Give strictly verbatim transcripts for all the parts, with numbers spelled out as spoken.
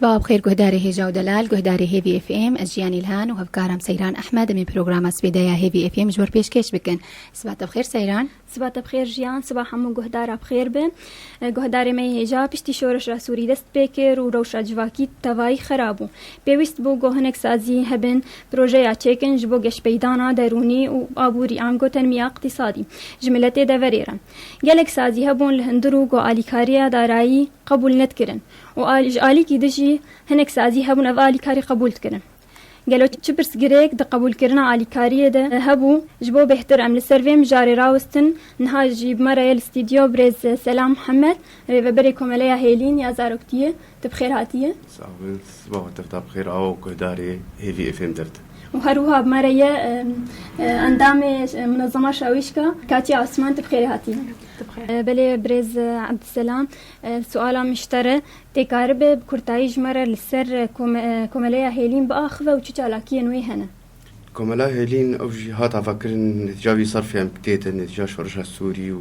Siba bi xêr guhdarê hêja û delal, guhdarê Hêvî F M, ez Jiyan Îlhan û hevkaram Seyran Ehmed, em ê programa sibê de ya Hêvî F M ji we pêşkêş bikin. Siba te bi xêr Seyran. Siba te bi xêr Jiyan, siba hemû guhdara bi xêr be. E, guhdarê me yê hêja, piştî şoreşa Sûrî dest pê kir û rewşa civakî tevayî xera bû. Pêwîst bû ku hinek sazî hebin, projeya çêkin ji bo geşpeydana derûnî û aborî, ango tenmiya iqtîsadî ji miletê deverê re. Gelek sazî hebûn li hundir û ku alîkariya darayî qebûl nedikirin û al-, ji alîkî din jî hinek sazî hebûn ev alîkarî qebûl dikirin. Gelo çi pirsgirêk di qebûlkirina alîkariyê de hebû? Ji bo bêhtir em li ser vê mijarê rawestin, niha jî bi me re ye li stûdyo birêz Selam Mihemed, rêveberê Komeleya Hêlîn ya Zaroktiyê. Tu bi xêr hatiye. Sax bin, siba we tev da bi xêr, awa û guhdarê Hêvî F M derd. Û her wiha bi me re ye, e, e, endamê, e, Munezema Şawîşka, Katya Osman, tu bi xêrê hatiye. Tu bi xêr. E, belê birêz, e, Ebdîselam, e, suala min ji te re, tê karibe bi kurtayî ji me re li ser, e, kome-, e, Komeleya Hêlîn biaxive û çi çalakiyên wê hene? Komela Hêlîn ew jî hat avakirin netîca vî serfê em tê de, netîca şoreşa Sûrî û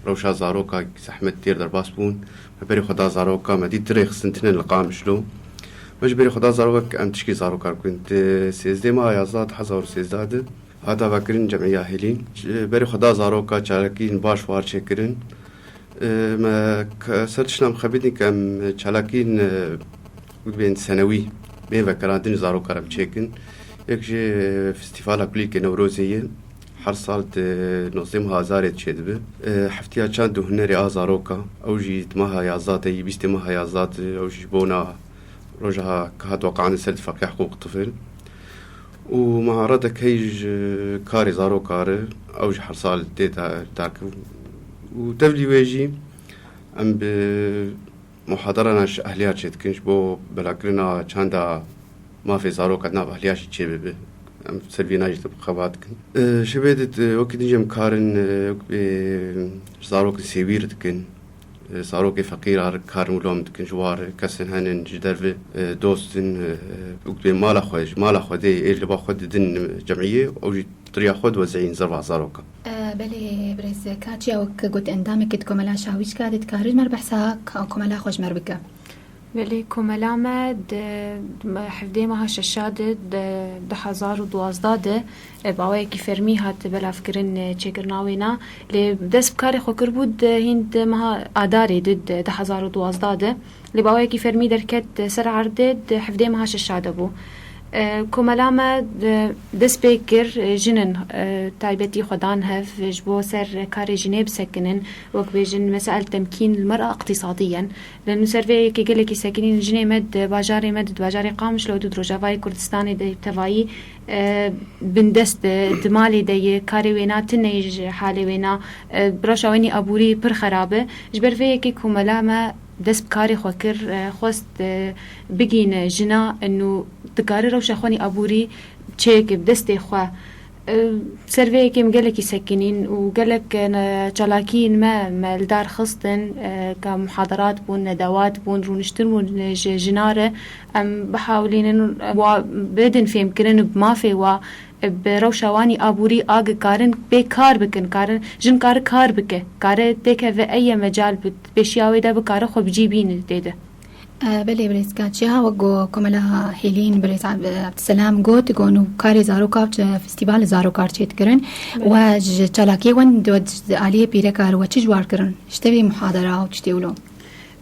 rewşa zaroka zehmet têr derbas bûn. Me berê xwe da zaroka, me dît dirêxistin tine li Qamişlo. Me ji berê xwe da zarok em tişkî zaroka bikin. Di sêzdeh meha yazdeh du hezar û sêzdeh de hat avakirin cemîya Hêlîn. Ji berê xwe da zaroka çalakiyên baş war çêkirin. E, me k-, ser tiştan xebitîn ke em çalakiyên, e, wek bên senewî, bên vegerandin zarokan em çêkin. Yek ji, e, Festîvala Kulîlkê Newrozê ye. Her sal di nozdeh meha Azarê çêdibe. E, heftiya çand û hunerê a zaroka, ew jî di meha yazdeh de yî, bîstê meha yazdeh de, ew jî ji bona roja ka hat weqandin ser Tifaqîya Hiqûq Tifil. Û meha redek heye ji karê zaroka re, ew jî her sal tê da-, dakir. Û tevlî wê jî em bi muhadarana ji ehliya çêdikin, ji bo belavkirina çanda mafê zaroka di nav ehliya jî çêbibe. Em ser vîna jî xebat dikin. E, şevê de, e, wekî din jî em karin, e, wek, e, zarokên sêwîr dikin. E, zarokê feqîr ar karin û lom dikin, ji war kesên henin ji derve, e, dost in, e, û dibê mala xwe, ji mala xwe dê êr li ba xwe didin, e, cemiyê, ew jî di riya xwe diwezînin zerva zarokan. E, belê birêz Katya, wek got endamekî di Komela Şawîşka de, dikarî ji me re behsa ka-, komela xwe ji me re bike? Belê, komela me di, me hevdê meha şeşa de, di du hezar û duwazdeh de, e, bi awayekî fermî hat belavkirin, e, çêkirina wêna. Lê dest bi karê xwe kiribû di hîn di meha Adarê de, di du hezar û duwazdeh de. Lê bi awayekî fermî derket, e, ser erdê di hevdê meha şeşa de bû. E, komela me, e, dest pê kir, e, jinin, e, taybetî xwe dan hev, e, ji bo ser karê jinê bisekinin, wek bêjin mesail temkîn li mera iqtîsadî yên. Li nû ser vê yekê gelekî sekinîn jinê me di bajarê me de, di bajarê Qamişlo de, di Rojavayê Kurdistanê de tevayî, e, bindest e, di malê de ye, karê wêna tune ye ji halê wêna, e, bi rewşa wênî aborî pir xerab e. Ji ber vê yekê komela me dest bi karê xwe kir, e, xwest, e, bigihîne jina, e, nû dikare rewşa xwenî aborî çêke bi destê xwe. E, ser vê yekê em gelekî sekinîn û gelek, e, ne-, çalakiyên me, me li dar xistin, e, ka muhadarat bûn, nedewat bûn, rûniştin bûn, e, ji jina re. Em bihawilînin, e, wa bidin fêmkirin bi mafê wa, e, bi rewşa wanî aborî a gi karin pê kar bikin, karin, jin kare kar bike, kare têkeve eye mecal bi pêşiya wê de bikare xwe bi cî bîne tê de. E, belê birêz Katya, wek ku Komela Hêlîn birêz Ab-, Abdulselam got, ku nû karê zaroka, e, festîval zaroka çêdikirin. Belê. We ji çalakiyê wan, we ji aliyê pîreka we çi ji war kirin? Ji tevî muhadara û tiştê wilo?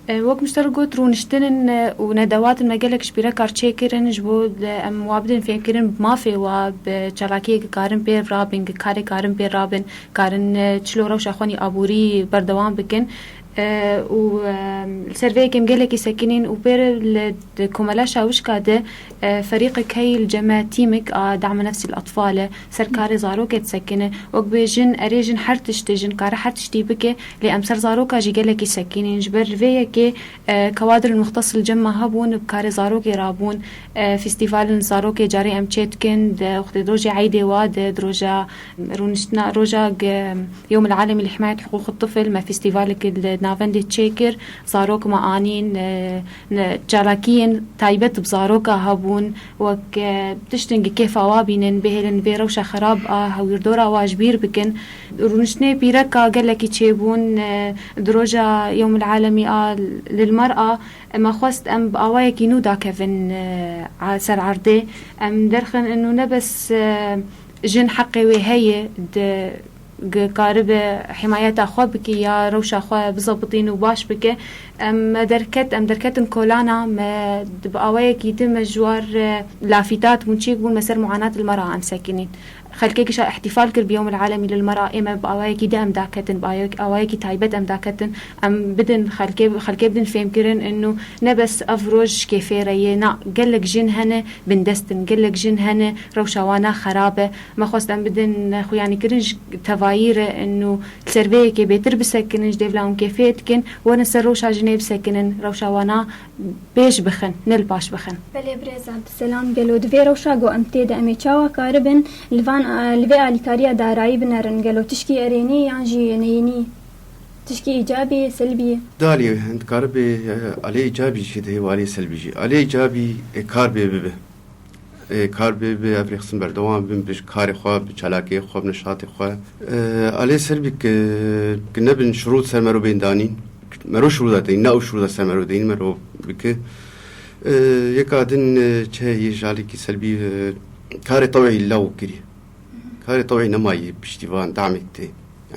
E, wek min ji te re got, rûniştin in, e, û nedewat in me gelek ji pîreka çêkirin, ji bo, e, em wa bidin fêmkirin bi mafê wa, bi çalakiyê ki karin pê rabin, ki karê karin pê rabin, karin, e, çilo rewşa xwenî aborî berdewam bikin. E, û, e, li ser vê yekê em gelekî sekinîn û pê re li, di Komela Şawişka de, e, ferîqek heye li cem me, tîmek a Da'me Nefsî l Atfal e, ser karê zarokê disekine. Wek bêjin, erê jin her tişt e, jin kare her tiştî bike, lê em ser zaroka jî gelekî sekinîn. Ji ber vê yekê, e, kewadir muxtes li cem me hebûn, bi karê zarokê rabûn. E, festîvalên zarokê carê em çê dikin, di wextê di rojê eydê wa de, di roja rûniştina, roja ge-, Yewm el Alemî li Himayet Hiqûq Tifil, me festîvalek li Navendê çêkir, zarok me anîn, e, ne, çalakiyên taybet bi zaroka hebûn, wek, e, tiştin gi kêfa wa bînin, bihêlin vê rewşa xerab a hewîrdora wa ji bîr bikin. Rûniştinê pîreka gelekî çêbûn, e, di roja Yewmil Alemî a lil Mer'a, me xwest em bi awayekî nû dakevin, e, a-, ser erdê. Em derxin inu ne bes, e, jin heqê wê heye di g-, karibe himayeta xwe bike ya rewşa xwe bizebitîn û baş bike. Em, me derket, em derketin kolana, me d-, bi awayekî din me ji war, e, lafîtat bûn, çêk bûn, me ser muanat li me re em sekinîn. Xelkê gişa ihtifal kir bi Yewmil Alemî lil Mera, ê me bi awayekî din em daketin, bi awayek-, awayekî taybet em daketin. Em bidin xelkê, xelkê bidin fêmkirin inu ne bes ev roj kêfê re yê, na, gelek jin hene bindest in, gelek jin hene rewşa wana xerab e. Me xwest em bidin xuyanîkirin ji tevayî re inu li ser vê yekê bêtir bisekinin, ji dêvla hûn kêfê dikin, werin ser rewşa jinê bisekinin, rewşa wana pêş bixin, ne li paş bixin. Belê birêz Abdulselam, gelo di vê rewşa ku em tê de em ê çawa karibin li van, li vê alîkariya darayî binerin? Gelo tişkî erênî yan jî neyînî? Tişkî îcabî, selbî? Dalê, em dikaribe, e, alê îcabî jî heye û alê selbî jî. Alê îcabî, e, kar bê bibe. E, kar bê bibe, ev rêxistin berdewam bin, bi karê xwe, bi çalakiyê xwe, bi nişatê xwe. E, alê selbî ki, ki nebin şirût ser mero bên danîn. Mero şirûda deyîn, ne ew şirûda ser mero deyîn, mero bike. E, yeka din, e, çi heye ji alîkî selbî, e, karê tewî lew kirî. Karê tewî nemayî piştîvan, damêk tê.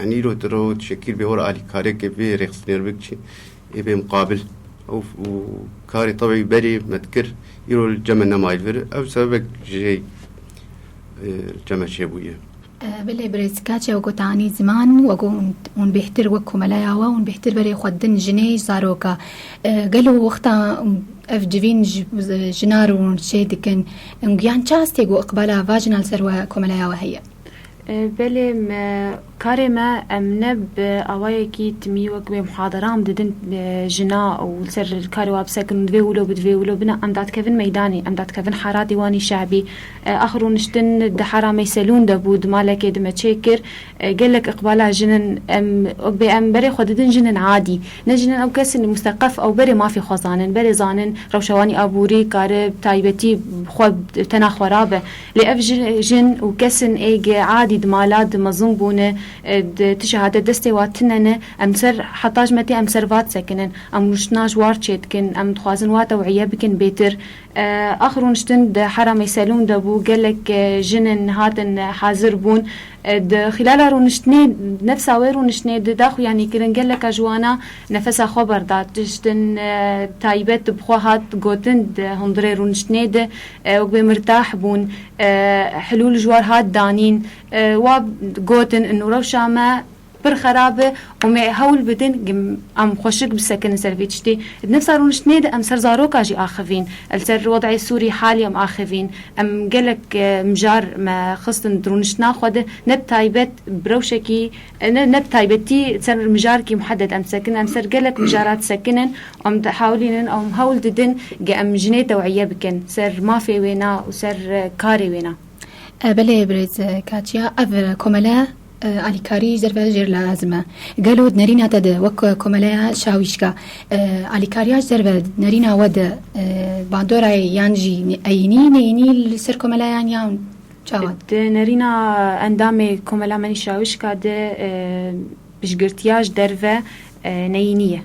Yanî îro tu ro şekîl bê were alîkareke vê rêxistinê re bikçî, ê bê muqabil. Ew û karê tewî berê me dikir, îro li cem me nemayî vir. Ev sebebek jê, e, li cem me çêbûye. E, belê birêz Kaçya, wekî te anî ziman, wekî hûn, hûn bêhtir wek komeleya we, hûn bêhtir berê xwe din jinê ji zaroka. E, gelo wexta ev civîn ji, jina re hûn çê dikin, hûn giyan çi astê ku iqbala va jina li ser we komeleya we heye? E, belê, me, karê me, em ne bi awayekî timî wek wê muhadera em didin, e, jina û li ser karê wa bisekin, divê wilo bi, divê wilo bine, em dadikevin meydanê, em dadikevin haratê wan ê şe'bî. E, ax rûniştin di hara Meyselûn de bû, di malekê di me çê kir. E, gelek iqbala jinin, em, wek bê em berê xwe didin jinin adî. Ne jinin ew kesin musteqef ew berê mafê xwe zanin, berê zanin rewşa wan ê aborî kare taybetî xwe tena xwe rabe. Lê ev ji-, jin û kesin ê ge adî di mala di mezin bûne, e, di tişa hate destê wa tune ne, em ser heta ji me tê em ser va disekinin, em rûniştina ji war çê dikin, em dixwazin wa tew'iye bikin bêtir. E, ax rûniştin di hera Meyselûn de bû, gelek, e, jinin hatin, e, hazir bûn. E, di xîlala rûniştinê, nefsa wê rûniştinê di da xuyanîkirin, geleka ji wana nefesa xwe berda. Tiştin, e, taybet bi xwe hat gotin di hundirê rûniştinê de, e, wek bê mirtah bûn, e, hilûl ji war hat danîn, e, wa gotin inu rewşa me pir xerab e û me hewl bidin, em xweşik bisekinin ser vê tiştê. Di nefsa rûniştinê de em ser zaroka jî axivîn, li ser wed'ê Sûrî halî em axivîn. Em gelek, e, mijar me xistin di rûniştina xwe de, ne bi taybet bi rewşekî, e, ne, ne bi taybetî ser mijarkî muhedded em disekinin, em ser gelek mijara disekinin, em dihawilînin, em hewl didin ge em jinê tew'iye bikin ser mafê wêna û ser, e, karê wêna. E, belê birêz, e, Kaçya, ev, e, komele, e, alîkarî ji derve jêr lazim e. Gelo di nerîna te de wek, e, komeleya Şawîşka, e, alîkariya ji derve di nerîna we de, e, bandorayê yan jî eyînî, neyînî li ser komeleyan yan çawa? Di nerîna endamê komela me nî Şawîşka de, e, piştgirtiya ji derve, e, neyînî ye.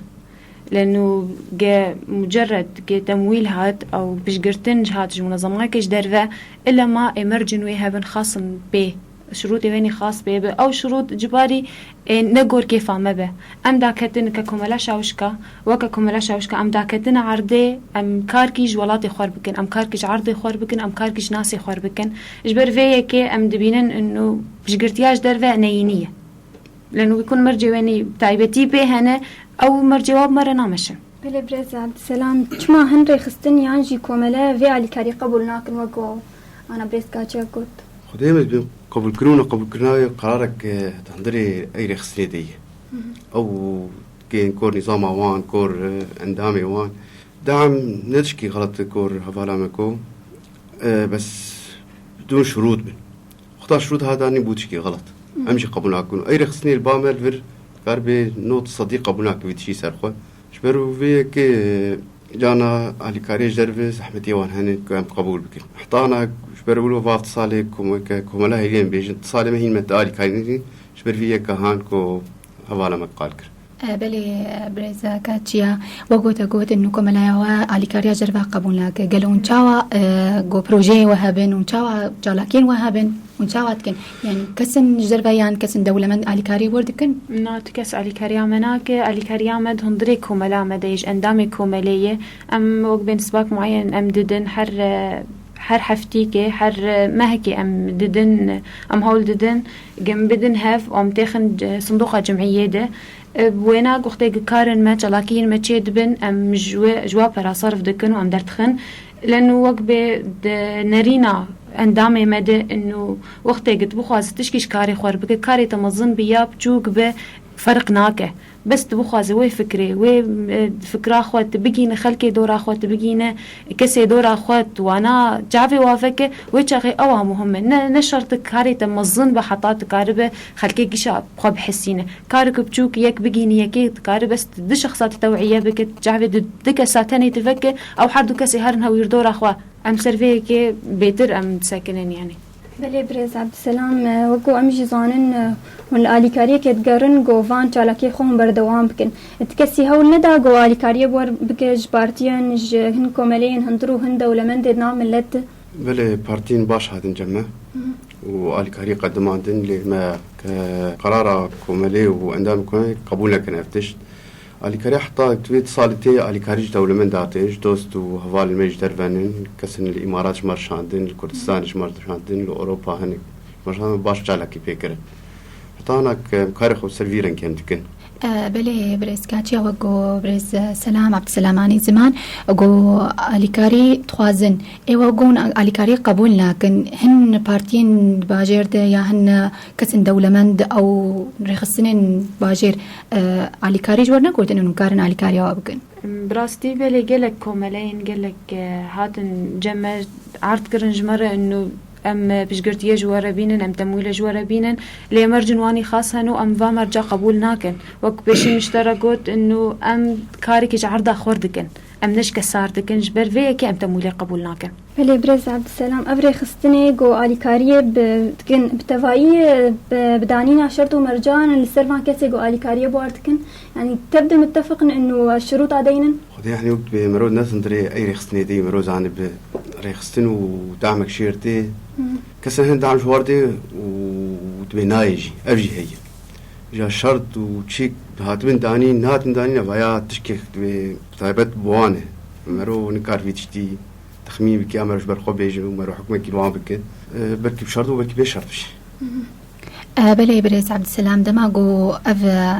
Leno ge mucerred, ge temwîl hat, ew piştgirtin ji hat ji munezemayeke ji derve, ilema ê mercin wê hebin xasin pê, şurûtê wê nî xas pê be. Ew şurût cibarî ê ne gor kêfa me be. Em daketin ke komela Şawişka, weke komela Şawişka em daketin erdê, em karkî ji welatê xwe bikin, em karkî ji erdê xwe bikin, em karkî ji nasê xwe bikin. Ji ber vê yekê em dibînin inu piştgirtiya ji derve neyînî ye. Leno wî kun mercê wê nî taybetî pê hene, ew mercê wa bi me re nameşin. Belê birêz Abdulselam, çima hin rêxistin yan jî komele vê alîkarî qebûl nakin wek ku ana birêz Kaçya got? Xwedê me dibin qebûlkirin û neqebûlkirina wê qerarek, e, di hundirê ey rêxistinê de ye. Hı hı. Ew kên kor nîzama wan, kor, e, endamê wan. Dam ne tişkî xelet kor hevala me ko, e, bes bidûn şurût bin. Xweda şût hata nî bû tişkî xelet. Hı. Em jî qebûl nakin. Ey rêxistinê li ba me li vir Karibê nod sedî qebûl nake wî tişî ser xwe. Ji ber vê yekê cana alîkariyê ji derve zehmetiyê wan hene ku em qebûl bikin. Heta ana ji ber wilo va salê komeke komela hêliyên bêjin, salê me hîn me te alîkarî nedîn, ji ber vê yeke han ku hevala me qal kir. E, belê, e, birêz Kaçiya, we gote got, inu komelaya we alîkariya ji derve qebûl nake. Gelo hûn çawa, e, go projeyê we hebin, hûn çawa çalakiyên we hebin, hûn çawa dikin? Yani kesin ji derve yan kesin dewlemend alîkarî wir dikin? Na, tu kes alîkariya me nake, alîkariya me di hundirê komela me de ye, ji endamê komelê ye. Em wek bên sibak muayen em didin her, e, her heftîkê, her, e, mehekê em didin, em hewl didin, gem bidin hev, em têxin, e, sindoqa cimiyê de. E, bi wêna wextê ku karên me, çalakiyên me çê dibin, em ji wê, ji wa pera serf dikin û em derdixin. Leno wek bê di nerîna endamê me de inu wextê ku tu bixwazî tişkî ji karê xwe re bike, karê te mezin bi ya biçûk be, ferq nake. Bes tu bixwazî wê fikrê, wê, e, fikra xwe tu bigîne, xelkê dora xwe tu bigîne, kesê dora xwe tu wana çavê wa veke, wê çaxê ew a muhim e. Ne, ne şert e karê te mezin be heta tu karibe xelkê gişa xwe bihesîne. Kareke biçûk yek bigînî, yekê dikare bes di şexsa tu tewîye bike, çavê di du kesa tenê tu veke, ew her du kesê herin hewîrdora xwe. Em ser vê yekê bêtir em disekinin, yanî. Belê birêz Ebdîselam, e, wek ku em jî zanin, e, hûn li alîkariyekê digerin, ku van çalakiyê xwe hûn berdewam bikin. Ti kesî hewl neda ku alîkariyê bi we re bike ji partiyên, ji hin komeleyên hundir û hin dewlemendên nav milet? Belê, partiyên baş hatin cem me û alîkarî qedimandin, lê me ke qerara komelê û endamê komelê qebûl nekin ev tişt. Alîkarî heta tu vê salê tê alîkarî ji dewlemend hate, ji dost û hevalên me ji derve nin, kesin li Îmarat ji me re şandin, li Kurdistanê ji me re şandin, li Ewropa hinek ji me re şandin, baş çalakî pê kirin. Heta hinek, em karê xwe ser vî rengê em dikin. E, belê, birêz Kaçiya, wek got birêz, e, Selam Abduselamanî ziman, got alîkarî dixwazin. Ê, wek got alîkarî qebûl nakin. Hin partiyên bajêr de ya hin, e, kesên dewlemend ew rêxistinên bajêr, e, alîkarî ji we re negotin û karin alîkariya we bikin? Bi rastî belê gelek komeleyên gelek, e, hatin cem me erd kirin ji me re inu em, e, piştgirtiyê ji we re bînin, em temwîlê ji we re bînin. Lê mercên wanî xas hene û em va merca qebûl nakin. Wek pêşî min ji te re got inu em karekî ji erda xwe re dikin. Em ne ji kesar dikin, ji ber vê yekê em temwîlê qebûl nakin. Belê, birêz Ebdîselam, ev rêxistinê ku alîkariyê bi, dikin, bi tevayî, bi, bi danîna şert û mercan li ser van kesê ku alîkariyê bi war dikin, yanî tev de mitefiqin inu şirûta deynin? Xwedê, yanî wek dibê mero ne zindirê ey rêxistinê deyî, mero zanibe rêxistin û damek şêr tê. Hı. Kesin hin dam ji war dê û dibê nayê jî, ev jî heye. Ja şert û çîk hatibin danîn, nehatin danîn, ev haya tişkek dibê taybet bi wan e. Mero nikar vî tiştî texmîn bike, em ji ber xwe bêjin û mero hukmekî li wan bike. E, belkî bi şert û belkî bê şert bişî. E, belê, birêz Ebdîselam, dema ku ev, e,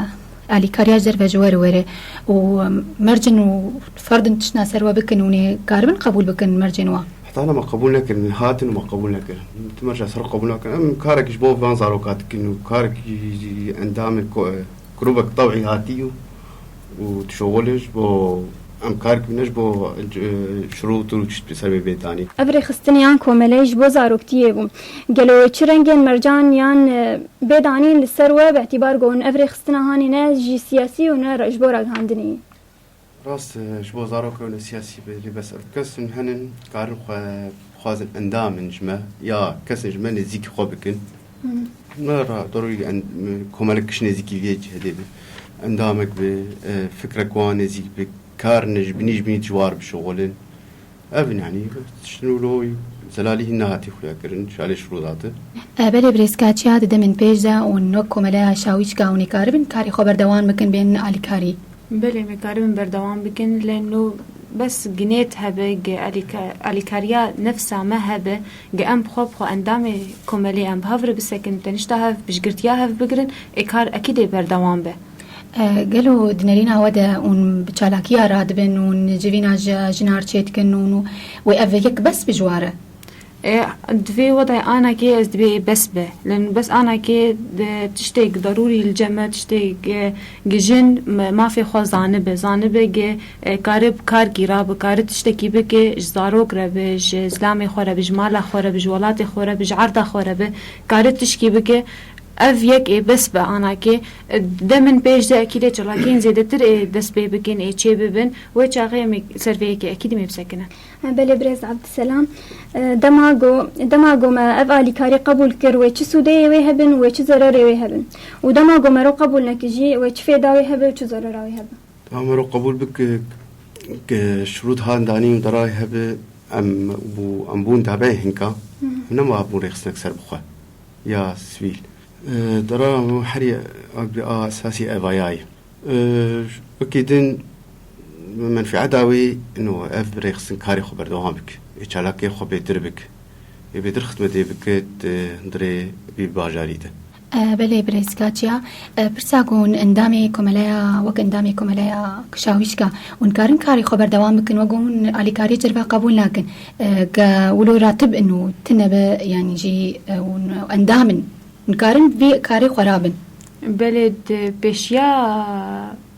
alîkariya ji derve ji we re were û mercin û ferdin tiştna ser we bikin û nê karibin qebûl bikin mercên we? Heta ana me qebûl nekirin, hatin û me qebûl nekirin. Tu merca ser qebûl nakin. Em karekî ji bo van zaroka dikin û karekî jî endamên ko-, grûbek tewî hatî û, û dişoxulin ji bo em kar kirin, ji bo, e, şirût û tişt ser bê bê danîn. Ev rêxistinê yan komeleyê ji bo zaroktiyê bû. Gelo çi rengên mercan yan, e, bê danîn li ser we, bi îtîbar ku hûn ev rêxistina hanê ne jî siyasî û ne re-, ji bo ragihandinê ye? Rast, e, ji bo zarok ew ne siyasî be, lê bes ev kes hûn henin, karin xwe bixwazin endam in ji me, ya kesên ji me nêzîkî xwe bikin. Hı. Me ra dorû en-, komelek kiş nêzîkî vê cihedê be. Endamek be, e, fikrek wan nêzîk be, kar ne ji binî ji binî ji war bişoxulin. Ev in, yanî, tiştin û lo zelalî hîn nehatî xuya kirin, şalê şirû date. E, belê, birêz Kaçiya, di demên pêş de û nok komeleya Şawîçka hûn ê karibin karê xwe berdewam bikin, bên alîkarî? Belê, me karibin berdewam bikin, lê no bes ginêt hebe, ge alîka-, alîkariya nefsa me hebe, ge em bi xwe bi xwe endamê komelê em bi hev re bisekin, tenişta hev, piştgirtiya hev bigirin, ê kar ekîdê berdewam be. E, gelo di nerîna we de hûn bi çalakiya radibin, hûn civîna ji jinar çêdikin û, û wê ev yek bes bi ji wa re? E, di vê wedayê anakê ez dibê bes be. Lê bes anakê de tiştê gi derûrî li cem me, tiştê gi, gi jin me, mafê xwe zanibe. Zanibe gi, e, kare bi kar gîra be, kare tiştekî bike, ji zarok re be, ji zilamê xwe re be, ji mala xwe re be, ji welatê xwe re be, ji erda xwe re be, kare tişkî bike. Ev yek ê bes be anakê, e, demin pêş de ekî lê çalakiyên zêdetir ê dest pê bikin, ê çê bibin, wê çaxê em ê ser vê yekê ekî dimê bisekinin. Belê birêz Abdüselam. E, dema go, dema go me ev alîkarî qebûl kir, wê çi sûdeyê wê hebin, wê çi zererê wê hebin. Û dema go me ro qebûl nekir jî, wê çi fêda wê hebe û çi zerera wê hebe. Dema me ro qebûl bik, ke şurût han danîn û derayê hebe, em bû, em bûn dabeyê hinka, Hı hı. nema bûn rêxistinek ser bixwe. Ya sivîl. E, dera me herî a, a esasî evayayî. E, wekî din menfîeta wî ino ev rêxistin karê xwe berdewam bik. Ê çalakê xwe bêtir bik. Ê bêtir xizmetê bike di hundirê vî bajarî de. E, belê birêz Kaçya. E, pirsa ku hûn endamê komeleya, wek endamê komeleya Kişawîşka, hûn karin karê xwe berdewam bikin, wek hûn alîkariyê cerve qebûl nakin. E, ge wilo ratib in û tine be, yanî jî, e, hûn endam in. Hûn karin vî karê xwe rabin. Belê, di pêşiya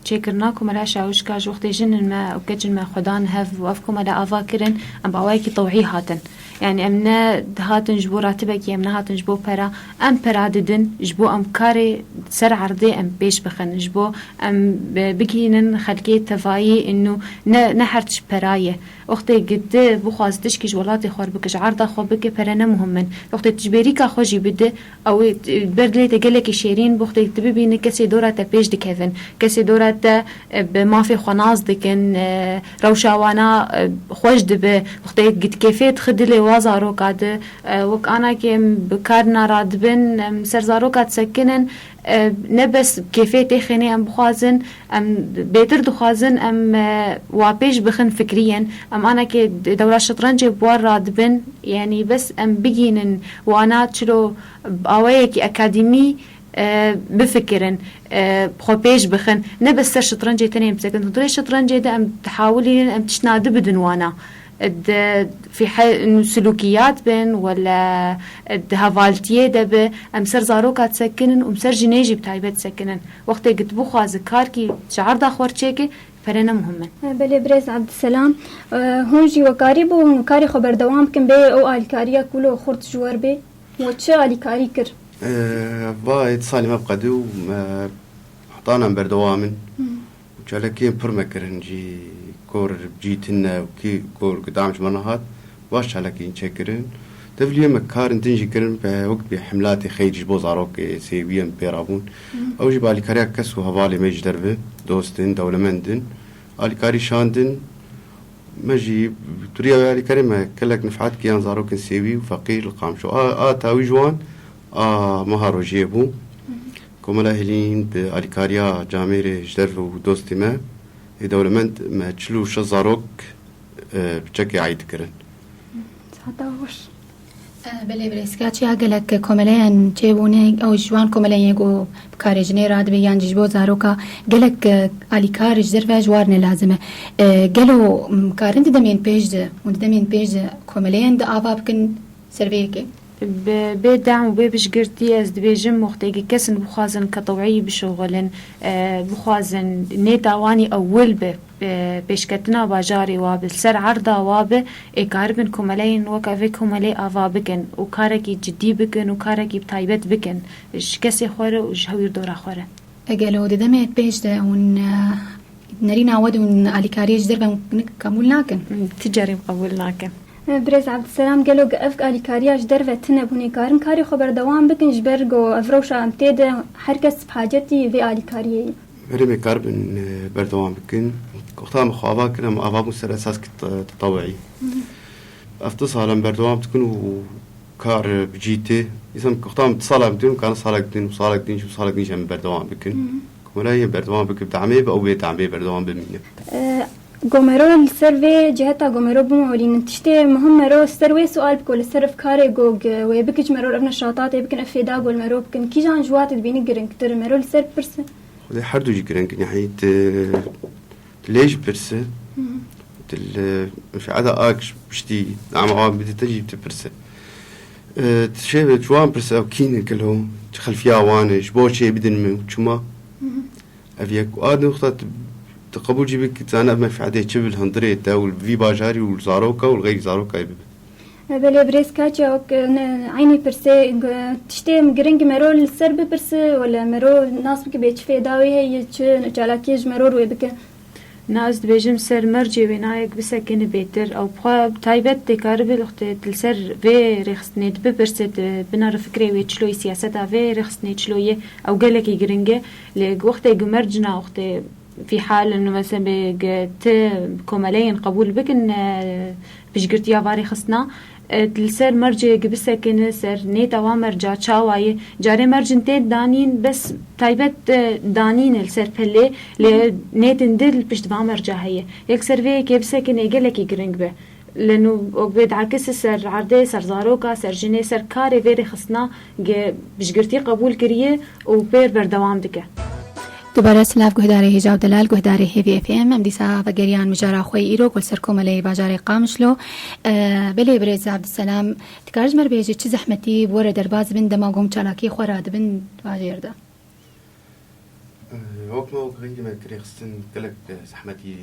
çêkirina komela Şawişka ji wextê jin in me û keç in me xwedan hev û ev komele ava kirin, em bi awayekî tewî hatin. Yani em ne dihatin ji bo ratibekî, em nehatin ji bo pera. Em pera didin ji bo em karê ser erdê em pêş bixin, ji bo em, e, bigihînin xelkê tevayî û ne, ne her tişt pera ye. Wextê gi tu bixwazî tişkî ji welatê xwe re bike, ji erda xwe bike, pere ne muhim in. Wextê tu ji bêrîka xwe jî bide, ew ê ber dilê te gelekî şêrîn, wextê tu bibînî kesê dora te pêş dikevin, kesê dora te, e, bi mafê xwe nas dikin, e, rewşa wana, e, xweş dibe. Wextê gi tu kêfê dixi dilê wa zaroka de, e, wek anakê em bi karina radibin, em ser zaroka disekinin, e, ne bes kêfê têxê nê em bixwazin, em bêtir dixwazin, em, e, wa pêş bixin fikriyen. Em anakê dewra şetrencê bi wan radibin, yanî bes em bigînin wana çilo bi awayekî akademî, e, bifikirin, e, xwe pêş bixin. Ne bes ser şetrencê tenê em bisekin. Di hundirê şetrencê de em dihawilînin em tiştna di bidin wana. Di fîhe-, silûkiyat bin, wele di hevaltiyê de bi, em ser zaroka disekinin û em ser jinê jî bi taybet disekinin. Wextê gi tu bixwazi karkî ji erda xwe re çêke, pere ne muhim in. Belê birêz Abdüselam. E, hûn jî wekarî bû hûn karê xwe berdewam bikin bê ew alîkariya ku lo xurt ji wer bê? We çi alîkarî kir? E, va ê salê me bi qedî û me heta nan berdewam in. Hı. Û çalakiyên pir me kirin jî, kor bi cî tune û kî kor gidam ji me nehat, baş çalakiyên çêkirin. Tevliyê me karin din jî kirin, be wek bê hemlatê xeyr ji bo zarokê sêwiyê em pê rabûn. Hı. Ew jî bi alîkariya kes û hevalê me ji derve, dostin, dewlemendin. Alîkarî şandin, me jî turiya wê alîkarê me gelek nifat kiyan zarokên sêwî û feqîr li Qamşo. A, a tawî ji wan a meha rojiyê bû. Komela Hêlîn bi alîkariya camêrê ji derve û dostê me ê dewlemend me çil û şeş zarok, e, bi çekê eyd kirin. Heta hoş. E, belê birêz Kaçya, gelek komeleyan çêbûne, ew ji wan komeleyan yê ku bi karê jinê radibe yan jî ji bo zaroka gelek, e, alîkar ji derve ji war ne lazim e. E, gelo, m, karin di demên pêş de û di demên pêş de komeleyan di ava bikin ser vê yekê? Bi bê dem û bê piştgirtî ez dibêjim, wextê gi kesin bixwazin ke teweyî bişuxulin, e, bixwazin nêta wan ê ewil be, e, pêşketina bajarê wa be, li ser erda wa be, ê karibin komeleyên weke vê komelê ava bikin û karekî cidî bikin û karekî bi taybet bikin ji kesê xwe re û ji hewîr dora xwe re. Egelo di demê pêş de hûn, e, nerîna we de hûn alîkariyê ji derve hûn qebûl nakin? Ti carî qebûl nakin. Birêz Abdüselam, gelo ev alîkariya ji derve tune bû, nêkarin karê xwe berdewam bikin, ji ber ku ev rewşa em tê de her kes bi hacetî vê alîkariyê ye? Berê me karibin, e, berdewam bikin. Wexta me xwe ava kir, em ava bûn ser esas ki te-, teteweyî. Hı hı. Ev du sal em berdewam dikin û kar, e, bi cî tê. Îsem wexta em du sal em dikin, karin salek din û salek din jî û salek din jî em berdewam bikin. Hı hı. Komela yên berdewam bikin, bi demê bi ew bê demê berdewam bimîne. E, Gomero li ser vê ciheta gomero bimolînin. Tiştê muhim mero ser wê sual biko, li ser ev karê go, g-, wê bikij mero ev neşatatê bikin, ev fêda gol mero bikin. Kîjan ji wa tu dibînî giringtir? Mero li ser pirse? Xwedê her du jî giring in. Yahî tu, tu lê jî pirse. Hı hı. Tu li, e, menfeeta ak ji piştî ama wan bidî te jî tu pirse. E, tu şê ve ji wan pirse ew kî ne gelo? Çi xelfiya wan e? Ji bo çê bidin min û çima? Hı hı. Ev yek û a di nixta tu, tu qebûl jî bikî, tu zane ev menfeetê çi bi li hundirê te û li vî bajarî û li zaroka û li xeyrî zaroka bibe. Belê birêz Katya, wek, e, ne, eynî pirsê, g-, tiştê giring mero li ser bipirse, wele mero nas bike bê çi fêda wê heye, çi çalakiyê ji mero wê bike? Na ez dibêjim ser mercê wê nayek bisekine bêtir. Ew bi xwe taybet tê karibe lixtê li ser vê rêxistinê dibipirse, di binare fikrê wê çilo yê, siyaseta vê rêxistinê çilo yê, ew gelekî giring e. Lê wextê ku merc na wextê fî hal, inu mesela bê ge ti komeleyên qebûl bikin, e, piştgirtiya va rêxistina, e, li ser mercê ge bisekine, ser nêta wa merca çawa ye. Carê mercin tê danîn, bes taybet, e, danîne li ser pelê, lê nêtin di li pişt va merca heye. Yek ser vê yekê bisekine gelekî giring be. Lê nû ok bê diakise ser erdê, ser zaroka, ser jinê, ser karê vê rêxistina ge piştgirtî qebûl kiriye û pêr berdewam dike. Dubare silav guhdarê hêja û delal, guhdarê Hêvî F M. Em dîsa vegeriyan mijara xwe yê îro ku li ser komeleyê bajarê Qamişlo. E, belê birêz Abdulselam, dikare ji me re bêje çi zehmetî bi we re derbas dibin dema ku hûn çalakiyê xwe radibin bajêr de? Wek me wek rengî me kirêxistin gelek, e, zehmetî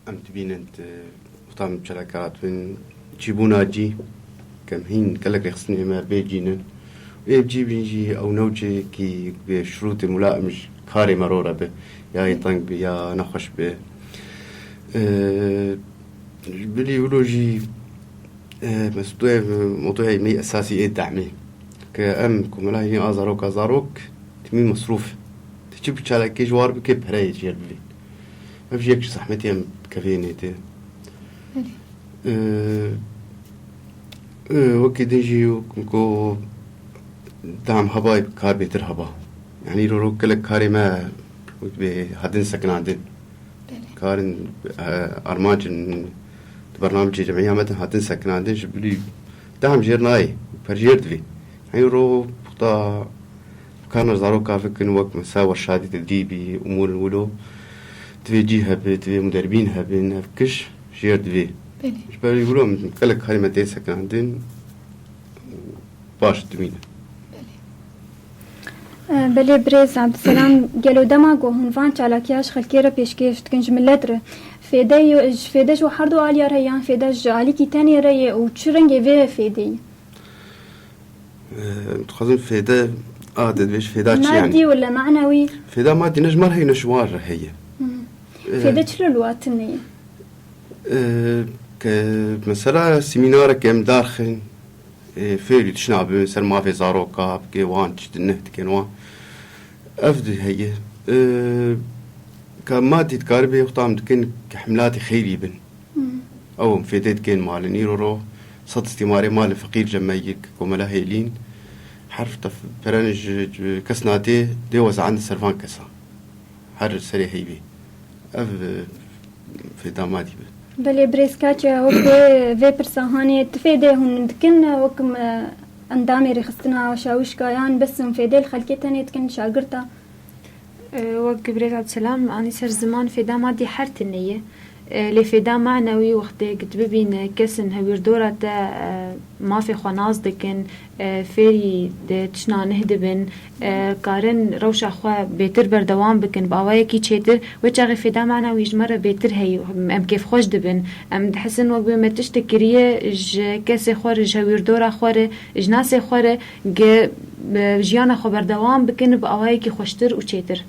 em dibînin, di wexta em çalakî radibin, çîbûna cî, ke em hîn gelek rêxistinê me bê cî nin. Ê bi cî bîn jî ew newçeyekî bi şirûtê mulaim ji karê me ro re be, ya yê teng be, ya nexweş be. E, ji bilî wilo jî, e, mesûdê motoyê me esasî ê dehmê. Ke em komela hînî a zaroka zarok, timî mesrûf. Ti çi bi çalakê ji war bike, pereyê jêr bivê. Ev jî yek ji zehmetî em dikevê nê tê. Belê. Ee, ee, wekî din jî ku tam heba kar bêtir heba. Yanî îro ro gelek karê me bê hatin sekinandin. Belê. Karin, e, armancin di bernamecê cemîya me de hatin sekinandin, ji bilî deham jêr nayê, per jêr divê. Heyro puxta karna zaroka fikin wek mesela werşadî te dî bî, umûr wilo. Divê cî hebe, divê muderbîn hebin, ev kiş jêr divê. Belê. Ji ber wilo em gelek karê me tên sekinandin, baş dimîne. Belê. E, belê birêz Abdulselam, gelo dema ku hûn van çalakiya ji xelkê re pêşkêş dikin, ji milet re, fêde yo-, ji fêde ji her du aliya re yan fêde ji alîkî tenê re ye û çi rengê vê fêdê ye? E, dixwazim fêde, a, te dibêj fêda çi yani? Madî wala manewî? Fêda madî ne ji me re heye ne ji wan re heye. Hı. E, fêde çilo li wa tune ye? E, ke mesela semînareke em darxin, e, fêrî tişna bibin ser mafê zaroka, bike wan tişt neh dikin wan. Ev di heye. E, ka madî dikaribê wexta em dikin ke himlatê xeyrî bin. Hmm. Ew em fêdê dikin malin. Îro ro sed îstîmarê malin feqîr cem me yek komela hêlîn. Her tef peren ji, ji kes nadê dê wezan di ser van kesa. Her serê heyvê. Ev, e, fêda ma dî be. Belê birêz Kaçya, wek vê, vê pirsa hanê, ti fêdê hûn dikin, wek me endamê rêxistina şawişka yan bes hûn fêdê li xelkê tenê dikin şagirta? E, wek birêz Abdulselam anî ser ziman, fêda madî her tine ye. E, lê fêda manewî wextê ku tu bibîne kesin hewîrdora te, e, mafê xwe nas dikin, e, fêrî di tişna neh dibin, e, karin rewşa xwe bêtir berdewam bikin, bi awayekî çêtir, wê çaxê fêda manewî ji me re bêtir heye, em kêfxweş dibin. Em dihisin wek bê me tiştek kiriye ji kesê xwe re, ji hewîrdora xwe re, ji nasê xwe re, ge, e, jiyana xwe berdewam bikin bi awayekî xweştir û çêtir.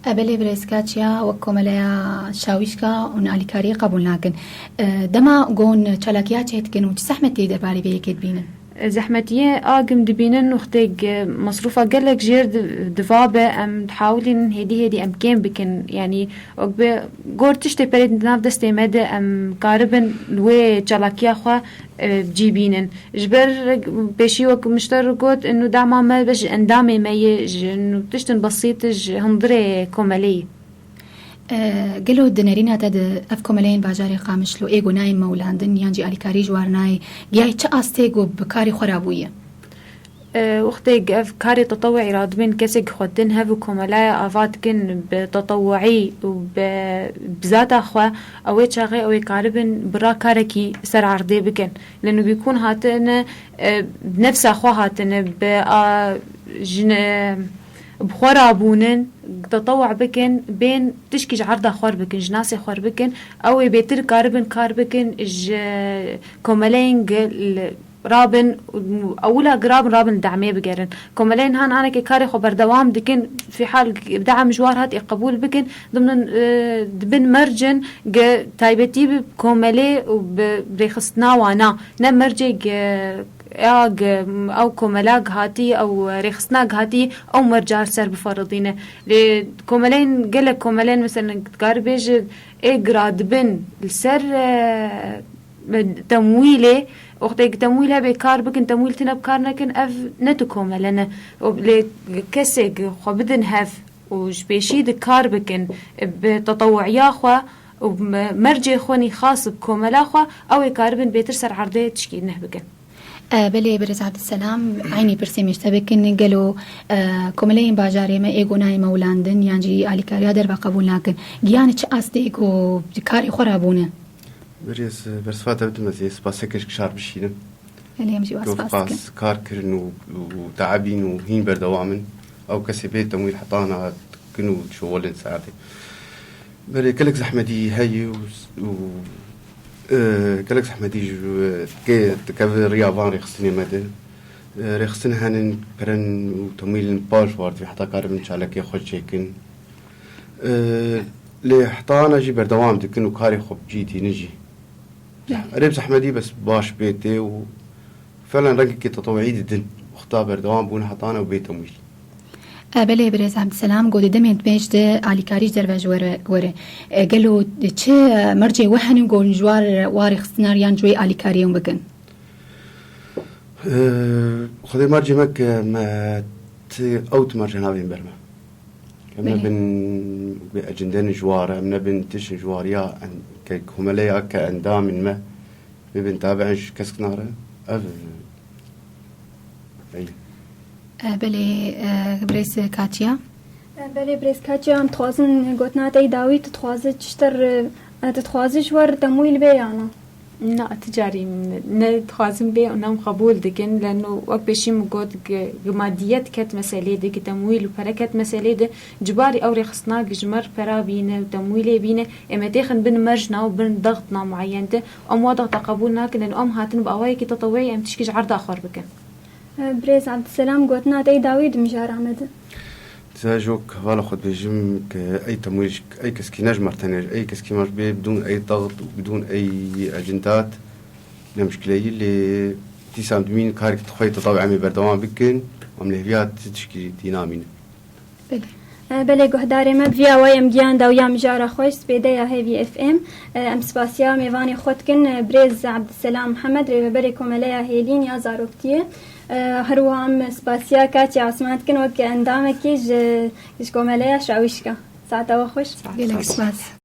E, belê birêz Kaçya, wek komeleya şawîşka hûn alîkariyê qebûl nakin. E, dema ku hûn çalakiya çêdikin û çi zehmetiyê derbarê vê yekê dibînin? E, zehmetiyê a gim dibînin wextê, e, mesrûfa gelek jêr di-, diva be, em dihawilînin hêdî hêdî em kêm bikin. Yanî wek bi gor tiştê perê di nav destê me de em karibin wê çalakiya xwe, e, cî bînin. Ji ber pêşî wek mişter got, inu dema me be ji endamê me ye, ji inu tiştin besît ji hundirê komeleyê. E, gelo di nerîna te de ev komeleyên bajarê Qamişlo ê ku nayên mewlandin yan jî alîkarî ji war nayê, giyayê çi astê ku bi karê xwe re bûye? E, wextê ev karê tetewuî radibin, kesê ku xwe din hev û komelaya ava dikin bi tetewuî û bi, bi zata xwe, ew ê çaxê ew ê karibin bi ra karekî ser erdê bikin. Li nûbîkûn hatine, e, nefsa xwe hatine bi a, jin, e, bi xwe rabûnin, tetewe bikin, bên tişkî ji erda xwe bikin, ji nasê xwe bikin, ew ê bêtir karibin kar bikin ji komeleyên gi-, li, rabin, ewila gi rabin, rabin demê bigerin. Komeleyên han anekê karê xwe berdewam dikin, fîhal de'm ji war hat ê qebûl bikin, dimnin, e, dibin mercin gi taybetî bi komelê û bi rêxistina wana, ne mercê gi ya gi ew komela gihatî, ew rêxistina gihatî, ew merca li ser biferidîne. Lê komeleyên, gelek komeleyên, mesela, dikarî bêje ê gira dibin li ser, e, temwîlê, wextê ki temwîl hebe kar bikin, temwîl tine bi kar nekin, ev ne tu komele ne. O, lê kesê ki xwe bidin hev û ji pêşî di kar bikin, bi tetewuiya xwe û me-, mercê xwe nî xas bi komela xwe, ew ê karibin bêtir ser erdê tişkî neh bikin. E, belê, Birêz Abdüselam, eynî pirsê me ji te bikin, gelo, e, komeleyên bajarê me ê gonayê me wilandin, yan jî alîkariya derve qebûl nakin? Giyanî çi astê ku di karê xwe re bûne? Birêz, e, bersiva te bidim, ez ê spasek ji kişar bişînim. Belê, em jî we Ku spas dikin. Kar kirin û, û teebîn û hîn berdewam in. Ew kesê bê temwîl hetana dikin û dişuxulin serdê. Belê, gelek zehmetî heye û, û, e, gelek zehmetî ji, e, ke dikeve riya van rêxistinê me de. E, rêxistin henin, peren û temwîlin paş wardivî heta karibin çalakê xwe çêkin. E, lê heta ana jî berdewam dikin û karê xwe bi cî tînin jî. Belê. Erê bi zehmetî bes baş bê tê û felen rengekî tetewî didin. Wexta berdewam bûn heta ana û bê temwîl. E, belê, Birêz Abdüselam, got, demên dimêj de alîkarî ji derve ji were, were. E, gelo çi, e, mercê we hene got ji war, wa rêxistina yan ji wê alîkariyê hûn bikin? E, Xwedê mercê me ke me ti, ew ti mercê navên ber me. Em Belê. nebin wê ecindên ji war, em nebin tişin ji war ya en-, ke komeleya ke endamên me bibin tabi'in ji kesk nare. Ev, ey. E, belê, e, Birêz Katya. E, belê, Birêz Katya, em dixwazin gotina te yî dawî, tu dixwaze çi ji te re, e, tu dixwaze ji we re temwîl bê ya na? Na, ti carî ne, ne dixwazin bê û ne em qebûl dikin, leno wek pêşî min got, gi, gi madiyet ket meselê de, gi temwîl û pere ket meselê de, cibarî ew rêxistina gi ji me re pera bîne û temwîlê bîne, ê me têxin bin mercna û bin dextna mueyen de, em wa dexta qebûl nakin, leno em hatin bi awayekî teteweyî em tişkî ji erda xwe re bikin. Birêz Abdüselam, gotina te yî dawî di mijara me de. Dizajok hevala xwe dibêjim ke ey temwîl ji ey keskî ne ji me re tenê, ey keskî me bê bidûn ey daxit û bidûn ey ecindat ne mişkileyî, lê dîsa em dimînin karek xwe yê tetawî em ê berdewam bikin, em lê hêviya ti tişkî dî namînin. Belê. E, belê guhdarê me, bi vî awayî em giyan dawiya mijara xwe ji spêdeya Hêvî F M. E, em spasiya mêvanê xwe dikin, e, Birêz Abdüselam Mihemed, rêveberê Komeleya Hêlîn ya Zaroktiyê. E, her wiha em spasiya Katya Osman dikin wek endamekî ji, ji Komeleya Şawîşka. Saeta we xweş. Gelek spas.